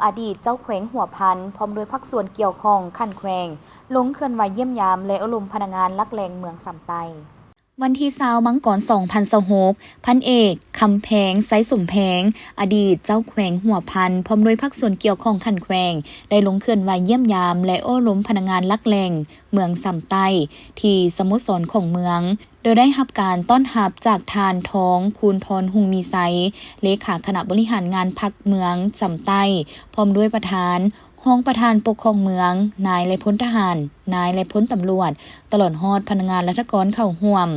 ອະດີດເຈົ້າແຂວງຫົວພັນ ພ້ອມດ້ວຍພາກສ່ວນກ່ຽວຂ້ອງຂັ້ນແຂວງ ລົງເຄື່ອນໄຫວຢ້ຽມຢາມ ແລະ ໂອ້ລົມພະນັກງານຫຼັກແຫຼ່ງເມືອງຊຳໃຕ້. ວັນທີຊາວ ມັງກອນ ສອງພັນຊາວຫົກ, ພັນເອກ ຄຳແພງ ໄຊສົມແພງ ອະດີດເຈົ້າແຂວງຫົວພັນ ພ້ອມດ້ວຍພາກສ່ວນກ່ຽວຂ້ອງຂັ້ນແຂວງ ໄດ້ລົງເຄື່ອນໄຫວຢ້ຽມຢາມ ແລະ ໂອ້ລົມພະນັກງານຫຼັກແຫຼ່ງເມືອງຊຳໃຕ້ ທີ່ສະໂມສອນຂອງເມືອງ ໂດຍໄດ້ຮັບການຕ້ອນຮັບຈາກທ່ານ ທອງ ຄູນທອນ ຮຸ່ງມີໄຊ ເລຂາຄະນະບໍລິຫານງານພັກເມືອງຊຳໃຕ້ ພ້ອມດ້ວຍປະທານ, ຮອງປະທານປົກຄອງເມືອງ, ນາຍ ແລະ ພົນທະຫານ, ນາຍ ແລະ ພົນຕຳຫຼວດ, ຕະຫຼອດຮອດພະນັກງານລັດຖະກອນເຂົ້າຮ່ວມ.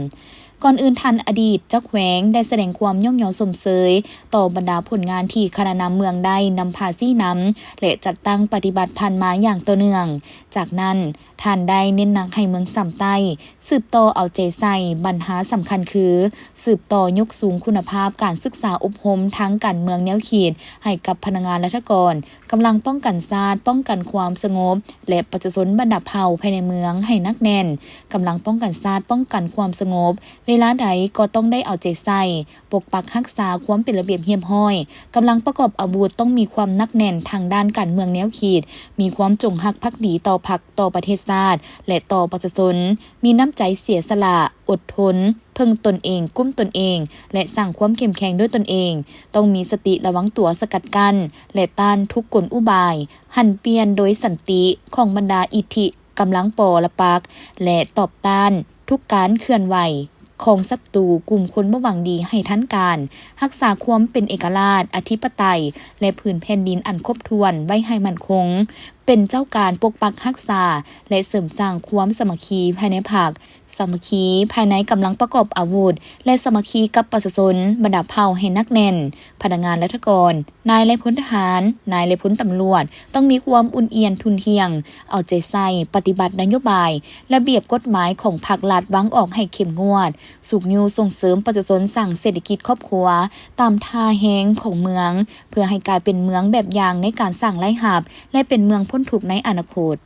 ກ່ອນອື່ນ, ທ່ານອະດີດເຈົ້າແຂວງໄດ້ສະແດງຄວາມຍ້ອງຍໍຊົມເຊີຍຕໍ່ບັນດາຜົນງານທີ່ຄະນະນຳເມືອງໄດ້ນຳພາຊີ້ນຳ ແລະ ຈັດຕັ້ງປະຕິບັດຜ່ານມາຢ່າງຕໍ່ເນື່ອງ. ຈາກນັ້ນ, ທ່ານໄດ້ເນັ້ນໜັກໃຫ້ເມືອງຊຳໃຕ້ສືບຕໍ່ເອົາໃຈໃສ່ບັນຫາສຳຄັນຄື ສືບຕໍ່ຍົກສູງຄຸນນະພາບການສຶກສາອົບຮົມທາງການເມືອງແນວຄິດໃຫ້ກັບພະນັກງານລັດຖະກອນ, ກຳລັງປ້ອງກັນຊາດ, ປ້ອງກັນຄວາມສະຫງົບ ແລະ ປະຊາຊົນບັນດາເຜົ່າພາຍໃນເມືອງໃຫ້ໜັກແໜ້ນ. ກຳລັງປ້ອງກັນຊາດ, ປ້ອງກັນຄວາມສະຫງົບ ເວລາໃດກໍຕ້ອງໄດ້ເອົາໃຈໃສ່ ປົກປັກຮັກສາຄວາມເປັນລະບຽບຮຽບຮ້ອຍ. ກຳລັງປະກອບອາວຸດຕ້ອງມີຄວາມໜັກແໜ້ນທາງດ້ານການເມືອງແນວຄິດ, ມີຄວາມຈົງຮັກພັກດີຕໍ່ພັກ, ຕໍ່ປະເທດຊາດ ແລະ ຕໍ່ປະຊາຊົນ, ມີນ້ຳໃຈເສຍສະຫຼະ, ອົດທົນ, ເພິ່ງຕົນເອງ, ກຸ້ມຕົນເອງ ແລະ ສ້າງຄວາມເຂັ້ມແຂງດ້ວຍຕົນເອງ. ຕ້ອງມີສະຕິລະວັງຕົວສະກັດກັ້ນ ແລະ ຕ້ານທຸກກົນອຸບາຍ ຫັນປ່ຽນໂດຍສັນຕິຂອງບັນດາອິດທິກຳລັງປໍລະປັກ ແລະ ຕອບຕ້ານທຸກການເຄື່ອນໄຫວ ຂອງສັດຕູກຸ່ມຄົນບໍ່ຫວັງດີໃຫ້ທັນການ, ຮັກສາຄວາມເປັນເອກະລາດ, ອະທິປະໄຕ ແລະ ພື້ນແຜ່ນດິນອັນຄົບຖ້ວນໄວ້ໃຫ້ໝັ້ນຄົງ, ເປັນເຈົ້າການປົກປັກຮັກສາ ແລະ ເສີມສ້າງຄວາມສາມັກຄີພາຍໃນພັກ, ສາມັກຄີພາຍໃນກຳລັງປະກອບອາວຸດ ແລະ ສາມັກຄີກັບປະຊາຊົນບັນດາເຜົ່າໃຫ້ໜັກແໜ້ນ. ພະນັກງານລັດຖະກອນ, ນາຍ ແລະ ພົນທະຫານ, ນາຍ ແລະ ພົນຕຳຫຼວດ ຕ້ອງມີຄວາມອຸ່ນອຽນທຸ່ນທ່ຽງ, ເອົາໃຈໃສ່ປະຕິບັດນະໂຍບາຍ, ລະບຽບກົດໝາຍຂອງພັກລັດວາງອອກໃຫ້ເຂັ້ມງວດ, ຊຸກຍູ້ສົ່ງເສີມປະຊາຊົນສ້າງເສດຖະກິດຄອບຄົວຕາມທ່າແຮງຂອງເມືອງ ເພື່ອໃຫ້ກາຍເປັນເມືອງແບບຢ່າງໃນການສ້າງລາຍຮັບ ແລະ ເປັນເມືອງພົ້ນທຸກໃນອະນາຄົດ.